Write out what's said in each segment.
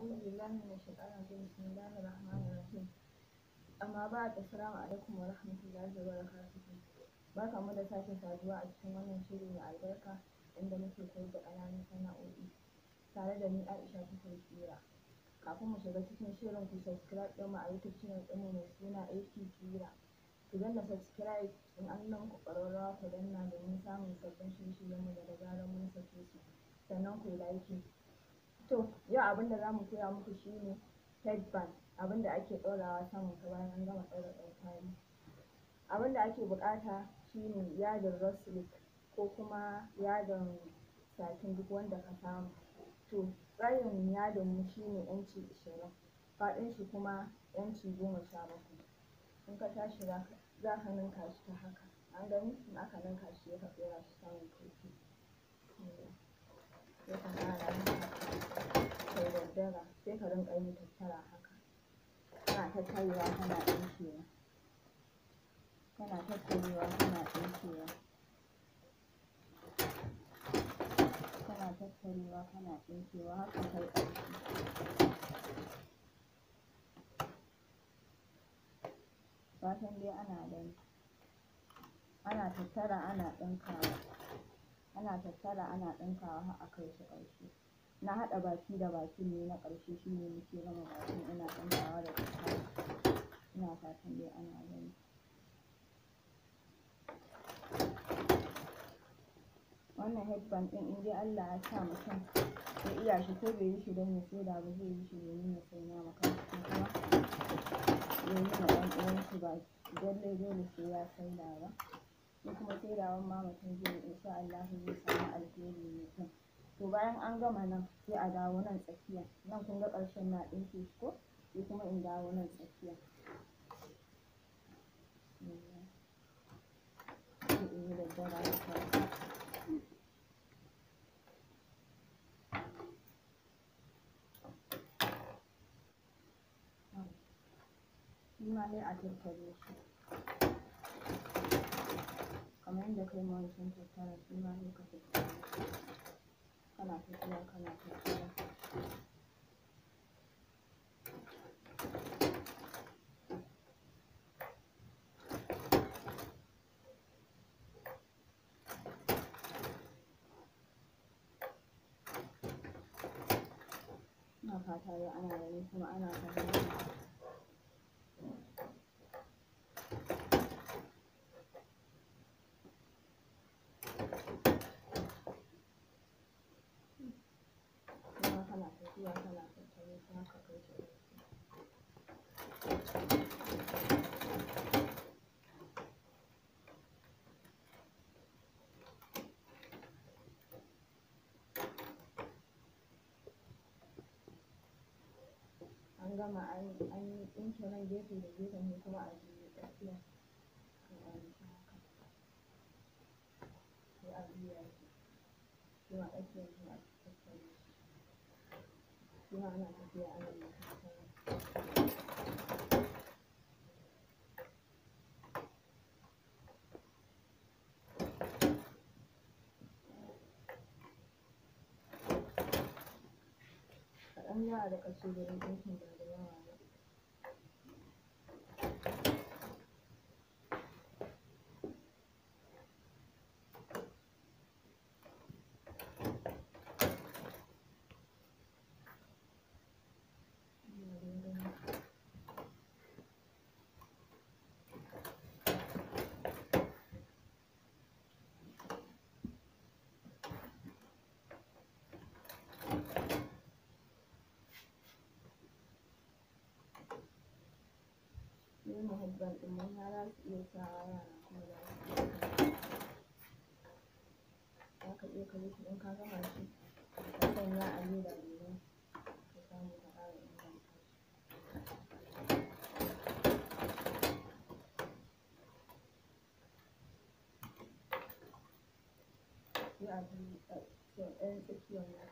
A'udhu billahi minash shaitanir rajim. Bismillahir rahmanir rahim. Amma ba'd, assalamu alaikum wa rahmatullahi wa barakatuh. Barkanmu da sake saduwa a cikin wannan shiri mai albarka inda muke koyar da ƙananun sana'o'i tare da ni Aisha Tukur Kira. Kafin mu shiga cikin shirin, ku subscribe ɗinmu a YouTube channel ɗinmu mai suna AK Kira. Ku danna subscribe, in an nuna muku ƙararrawa ku danna domin samun sabbin shirye-shiryenmu daga zarar mun sake su. Sannan ku yi liking. To, yau abin da za mu koya muku shine headband, abin da ake ɗaurawa saman kai bayan an gama ɗaura ɗankwali. Abin da ake buƙata shine yadin raw silk ko kuma yadin satin, duk wanda ka samu. To, tsayin yadin mu shine inci 20, faɗin shi kuma inci 17. In ka tashi za ka ninka shi ta haka. An gani? In aka ninka shi, sai ka ɗora shi saman keke. Sai ka ƙara haka, kai daddara, sai ka rinƙa yin tattara haka. Kana tattarewa kana ɗinkewa. Kana tattarewa kana ɗinkewa. Kana tattarewa kana ɗinkewa har ka kai ƙarshe. Fatan dai ana gani. Ana tattara ana ɗinkawa. Ana tattara ana ɗinkawa har a kai shi ƙarshe. Na haɗa baki da bakin ne na ƙarshe, shine muke gama bakin ina ɗinkawa da tattara. Ina fatan dai ana gani. Wannan headband ɗin, in dai Allah ya sa mutum ya iya shi, ko bai yi shi don ya saida ba, zai yi shi domin ya sanya ma kanshi ko kuma ya yi ma ɗan uwanshi, ba lallai dole sai ya saida ba. Ko kuma saidawan ma mutum zai yi, insha Allahu zai samu alheri mai kyau. To, bayan an gama nan, sai a dawo nan tsakiya. Nan kun ga ƙarshen na ɗinke shi ko? Sai kuma in dawo nan tsakiya. Sai in yi daddara haka. Shi ma sai a tattare shi. Kamar yadda kai ma wancan tattara, shi ma sai ka tattare shi. Kana tafiya kana tattara. Ina fata dai ana gani kuma ana fahimta. Kuma kana tafiya kana tattare shi har ka kai shi ƙarshe. An gama an ɗinke nan gefe da gefen, sai kuma a juyo tsakiya. Sai a yi shi haka. Sai a juya shi. Shi ma tsakiyar sai a tattare shi. Shi ma ana tafiya ana yin tattara. Kaɗan za a riƙa ci wurin ɗinkin, ba da yawa ba. Ina dai gani. Wannan headband ɗin manya za su iya sawa, yara kuma za su iya sawa. Za ka iya ka yi shi, in ka gama shi ka sanya a leda domin ka samu ka ƙara inganta shi. Sai a bi ɗayan tsakiyar nan,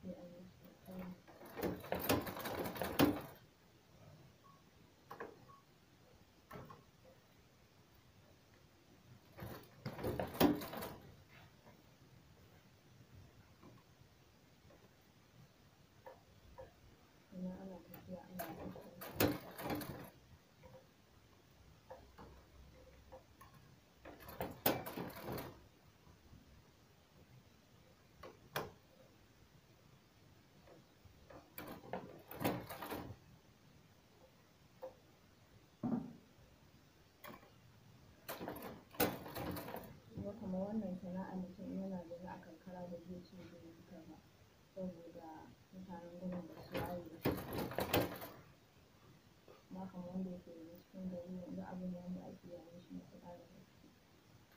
sai a yi shi tattara. lafiya. Allah ya kashe. Kuma kamar wannan sana'a mutum in yana zaune a karkara ba zai ce zai yi ta ba, saboda mutanen gurin ba su waye ba sosai. Amma kamar wanda yake zaune cikin gari yanzu abu ne wanda ake yayin shi matuƙa da gaske.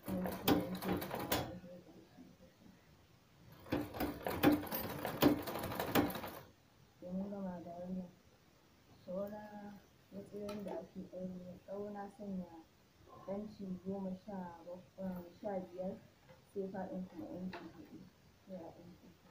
Kuma mutum yake kawo alheri sosai. To mun gama da wannan. Saura matsirorin da ake ɗaure tsawo na sanya inci 15, sai faɗin kuma inci 4, sai a ɗinke shi.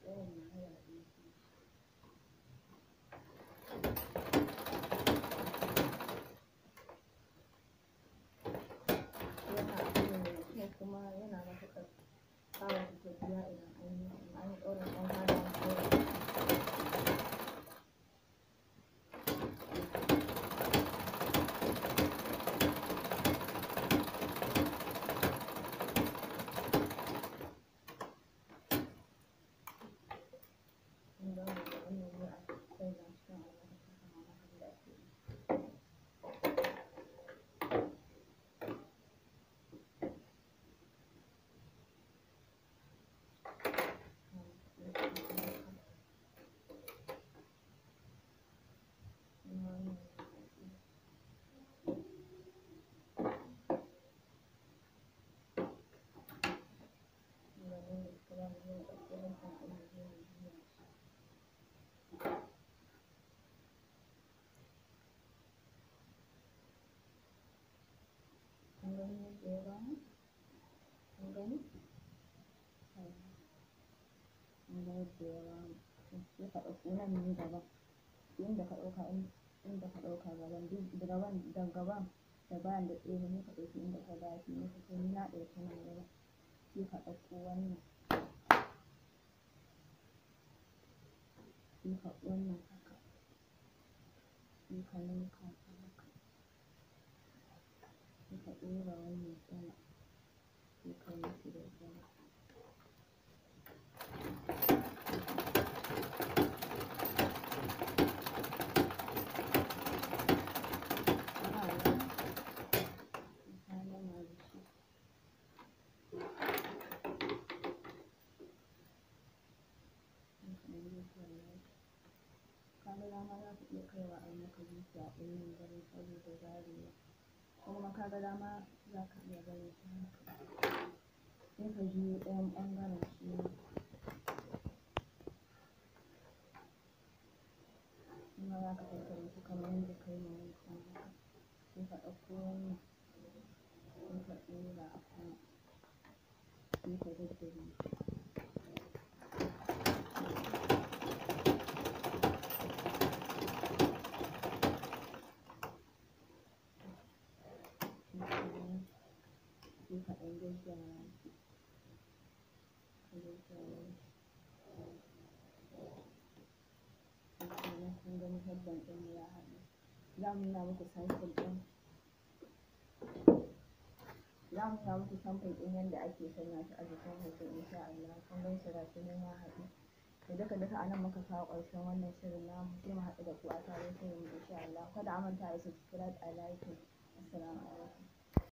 Tsayin na ya ɗinke shi. Yana abu ne mai kyau kuma yana matuƙar ƙawata tafiya idan an yi ɗaurin ɗankwali an ɗaura. Mun gama da wannan ne a sanya cikin almakashi kamar haka da ake yi. Kun gani yadda ya bamu? Kun gani? Kun ga yadda ya bamu. Sai ka ɗauko nan ne gaban. Inda ka ɗauka inda ka ɗauka gaban duk gaban da gaban da bayan da ɗaya ne ka ɗauki inda ka ga yafi maka. To ni na ɗauki nan gaban. Sai ka ɗauko wannan. Sai ka wannan haka. Sai ka ninka ta haka. Sai ka ɗora wannan sama. Sai ka yi shi da sama. Ka ga dama za ka iya kaiwa a yi maka zuciya a ɗayan gurin saboda zarewa. Ko kuma ka ga dama za ka iya barin shi haka. Sai ka juyo ɗayan ɓangaren shi ma. Shi ma za ka tattare shi kamar yadda ka yi ma wancan haka. Sai ka ɗauko wannan. Sai ka ɗora a sama. Sai ka daddare shi. Sai ka ɗan gyaggyara shi. Ka gyaggyara shi. Shikenan kun gani headband ɗinmu ya haɗu. Za mu nuna muku sample ɗin. Za mu nuna muku sample ɗin yadda ake sanya shi a jikin hoto insha Allah. Kun gan shi gashi nan ya haɗu. To duka duka a nan muka kawo ƙarshen wannan shirin namu. Sai mu haɗu da ku a sabon shirin insha Allah. Kada a manta a yi subscribe, a like. Assalamu alaikum.